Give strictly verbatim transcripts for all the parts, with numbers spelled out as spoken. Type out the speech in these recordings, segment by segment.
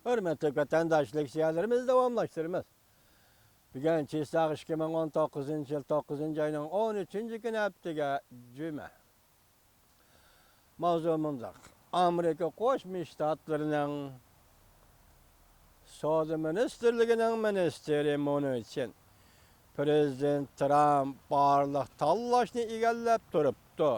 ھۆرمەتلىك ۋەتەنداشلىق سىيالىرىمىز داۋاملاشتۇرىمىز. بۈگۈن چىساغ ئىككى مىڭ ئون توققۇزىنچى يىل توققۇزىنچى ئاينىڭ ئون ئۈچىنچى كۈنى ھەپتىگە جۈمە. ماۋزۇ مۇنداق. ئامېرىكا قوشما شتاتلىرىنىڭ سودا مىنىستىرلىكىنىڭ مىنىستىرى مۇنى چىن پىرېزىدېنت ترامپ بارلىق تاللاشنى ئىگىلەپ تۇرۇپتۇ.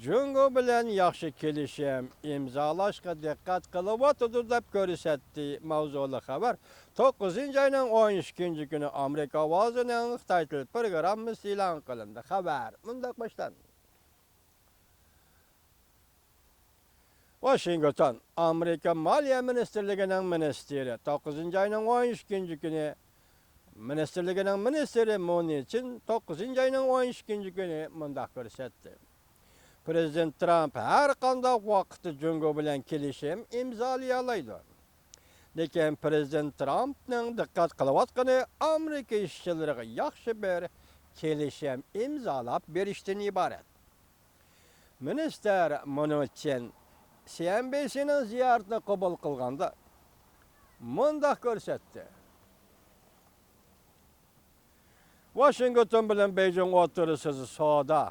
جۇڭگو بىلەن ياخشى كېلىشىم ئىمزالاشقا دىققەت قىلىۋاتىدۇ دەپ كۆرسەتتى. ماۋزۇلۇق خەۋەر توققۇزىنچى ئاينىڭ ئون ئىككىنچى كۈنى ئامېرىكا ئاۋازىنىڭ خىتاي تىل پروگراممىسى ئېلان قىلىندى. خەۋەر مۇنداق باشلاندى. ۋاشىنگتون، ئامېرىكا مالىيە مىنىستىرلىكىنىڭ مىنىستىرى توققۇزىنچى ئاينىڭ ئون ئىككىنچى كۈنى، مىنىستىرلىكىنىڭ مىنىستىرى مۇنى چىن توققۇزىنچى ئاينىڭ ئون ئىككىنچى كۈنى مۇنداق كۆرسەتتى. پىرېزىدېنت ترامپ ھەر قانداق ۋاقىتتا جۇڭگو بىلەن كېلىشىم ئىمزالىيالايدۇ. لېكىن پىرېزىدېنت ترامپنىڭ دىققەت قىلىۋاتقىنى ئامېرىكا ئىشچىلىرىغا ياخشى بىر كېلىشىم ئىمزالاپ بېرىشتىن ئىبارەت. مىنىستىر مۇنۇ چىن سى ئېن بى سىنىڭ زىيارىتىنى قوبۇل قىلغاندا مۇنداق كۆرسەتتى. ۋاشىنگتون بىلەن بېيجىڭ ئوتتۇرىسىدا سودا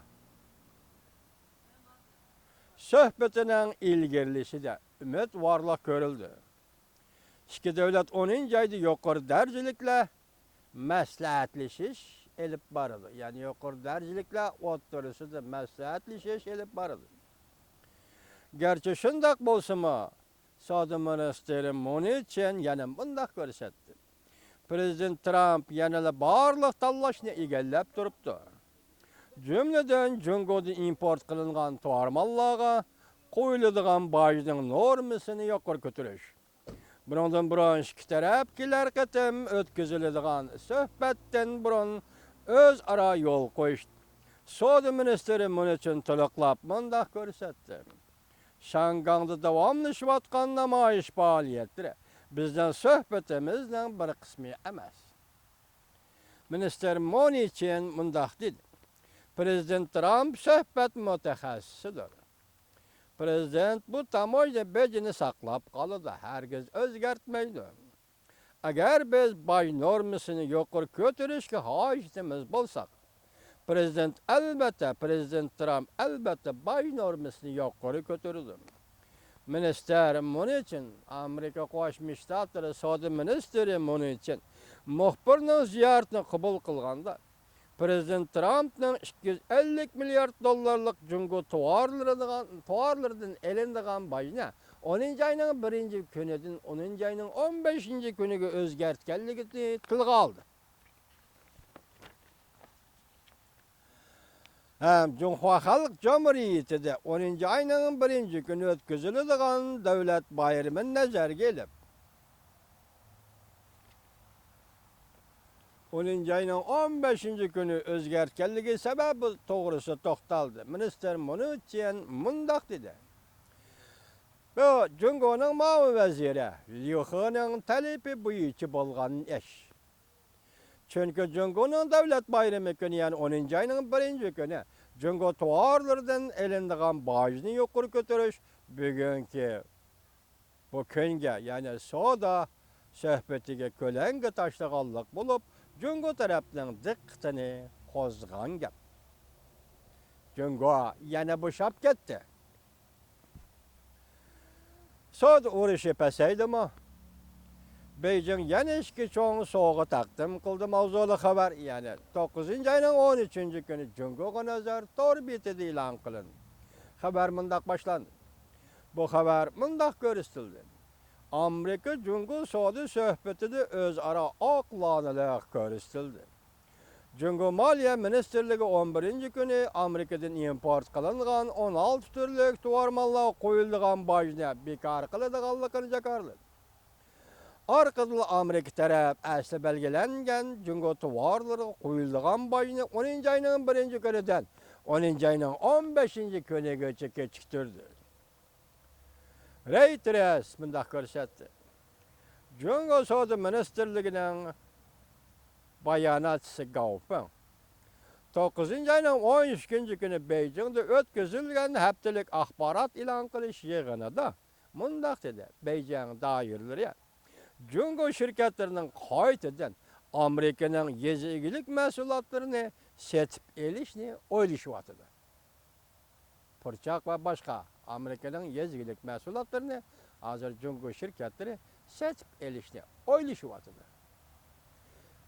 سۆھبىتىنىڭ ئىلگىرىلىشىدە ئۈمىدۋارلىق كۆرۈلدى. ئىككى دۆلەت ئونىنچى ئايدا يۇقىرى دەرىجىلىكلەر مەسلىھەتلىشىش ئېلىپ بارىدۇ. يەنى يۇقىرى دەرىجىلىكلەر ئوتتۇرىسىدا مەسلىھەتلىشىش ئېلىپ بارىدۇ. گەرچە شۇنداق بولسىمۇ، سودا مىنىستىرى مۇنى چىن يەنە مۇنداق كۆرسەتتى. پىرېزىدېنت ترامپ يەنىلا بارلىق تاللاشنى ئىگىلەپ تۇرۇپتۇ. جۈملىدىن جۇڭگودىن ئىمپورت قىلىنغان تاۋار ماللارغا قويۇلىدىغان باجنىڭ نورمىسىنى يۇقىرى كۆتۈرۈش. بۇنىڭدىن بۇرۇن ئىككى تەرەپ كېلەر قېتىم ئۆتكۈزۈلىدىغان سۆھبەتتىن بۇرۇن ئۆزئارا يول قويۇشتى. سودا مىنىستىرى مۇنى چىن تولۇقلاپ مۇنداق كۆرسەتتى. شياڭگاڭدا داۋاملىشىۋاتقان نامايىش پائالىيەتلىرى بىزنىڭ سۆھبىتىمىزنىڭ بىر قىسمى ئەمەس. مىنىستىر مۇنى چىن مۇنداق دېدى. پىرېزىدېنت ترامپ سۆھبەت مۇتەخەسسىسىدۇر. پىرېزىدېنت بۇ تاموژنا بېجىنى ساقلاپ قالىدۇ، ھەرگىز ئۆزگەرتمەيدۇ. ئەگەر بىز باج نورمىسىنى يۇقىرى كۆتۈرۈشكە ھاجىتىمىز بولساق، پىرېزىدېنت ئەلۋەتتە، پىرېزىدېنت ترامپ ئەلۋەتتە باج نورمىسىنى يۇقىرى كۆتۈرىدۇ. مىنىستىر مۇنى چىن، ئامېرىكا قوشما شتاتلىرى سودا مىنىستىرى مۇنى چىن مۇخبىرنىڭ زىيارىتىنى قوبۇل قىلغاندا، پىرېزىدېنت ترامپنىڭ ئىككى يۈز ئەللىك مىليارد دوللارلىق جۇڭگو تاۋارلىرىدىغان، تاۋارلىرىدىن ئېلىنىدىغان باجنى ئونىنچى ئاينىڭ بىرىنچى كۈنىدىن ئونىنچى ئاينىڭ ئون بەشىنچى كۈنىگە ئۆزگەرتكەنلىكىنى تىلغا ئالدى. ھەم جۇڭخۇا خەلق جۇمھۇرىيىتىدە ئونىنچى ئاينىڭ بىرىنچى كۈنى ئۆتكۈزۈلىدىغان دۆلەت بايرىمىنى نەزەرگە ئېلىپ، ئونىنچى ئاينىڭ ئون بەشىنچى كۈنى ئۆزگەرتكەنلىكى سەۋەبى توغرىسىدا توختالدى. مىنىستىر مۇنى چىن مۇنداق دېدى. بۇ جۇڭگونىڭ مۇئاۋىن ۋەزىرى ليۇ خېنىڭ تەلىپى بويىچە بولغان ئىش. چۈنكى جۇڭگونىڭ دۆلەت بايرىمى كۈنى، يەنى ئونىنچى ئاينىڭ بىرىنچى كۈنى جۇڭگو تاۋارلىرىدىن ئېلىنىدىغان باجنى يۇقىرى كۆتۈرۈش بۈگۈنكى بۇ كۈنگە، يەنى سودا سۆھبىتىگە كۆلەڭگە تاشلىغانلىق بولۇپ، جۇڭگو تەرەپنىڭ دىققىتىنى قوزغىغان گەپ. جۇڭگو يەنە بوشاپ كەتتى. سودا ئۇرۇشى پەسەيدىمۇ؟ بېيجىڭ يەنە ئىككى چوڭ سوۋغا تەقدىم قىلدى. ماۋزۇلۇق خەۋەر يەنە توققۇزىنچى ئاينىڭ ئون ئۈچىنچى كۈنى جۇڭگوغا نەزەر تور بېتىدە ئېلان قىلىندى. خەۋەر مۇنداق باشلاندى. بۇ خەۋەر مۇنداق كۆرسىتىلدى. ئامېرىكا جۇڭگو سودا سۆھبىتىدە ئۆزئارا ئاقلانىلىق كۆرسىتىلدى. جۇڭگو مالىيە مىنىستىرلىكى ئون بىرىنچى كۈنى ئامېرىكىدىن ئىمپورت قىلىنغان ئون ئالتە تۈرلۈك تاۋار ماللارغا قويۇلىدىغان باجنى بىكار قىلىدىغانلىقىنى جاكارلىدى. ئارقىدىن ئامېرىكا تەرەپ ئەسلى بەلگىلەنگەن جۇڭگو تاۋارلىرىغا قويۇلىدىغان باجنى ئونىنچى ئاينىڭ بىرىنچى كۈنىدىن ئونىنچى ئاينىڭ ئون بەشىنچى كۈنىگىچە كېچىكتۈردى. رېيتېرس مۇنداق كۆرسەتتى. جۇڭگو سودا مىنىستىرلىكىنىڭ باياناتچىسى گاۋ فېڭ توققۇزىنچى ئاينىڭ ئون ئىككىنچى كۈنى بېيجىڭدا ئۆتكۈزۈلگەن ھەپتىلىك ئاخبارات ئېلان قىلىش يىغىنىدا مۇنداق دېدى، بېيجىڭ دائىرىلىرى جۇڭگو شىركەتلىرىنىڭ قايتىدىن ئامېرىكىنىڭ يېزا ئىگىلىك مەھسۇلاتلىرىنى سېتىپ ئېلىشنى ئويلىشىۋاتىدۇ. پۇرچاق ۋە باشقا ئامېرىكىنىڭ يېزا ئىگىلىك مەھسۇلاتلىرىنى ھازىر جۇڭگو شىركەتلىرى سېتىپ ئېلىشنى ئويلىشىۋاتىدۇ.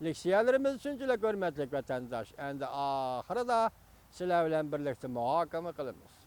لېكسىيەلىرىمىز شۇنچىلىك، ھۆرمەتلىك ۋەتەنداش، ئەمدى ئاخىرىدا سىلەر بىلەن بىرلىكتە مۇھاكىمە قىلىمىز.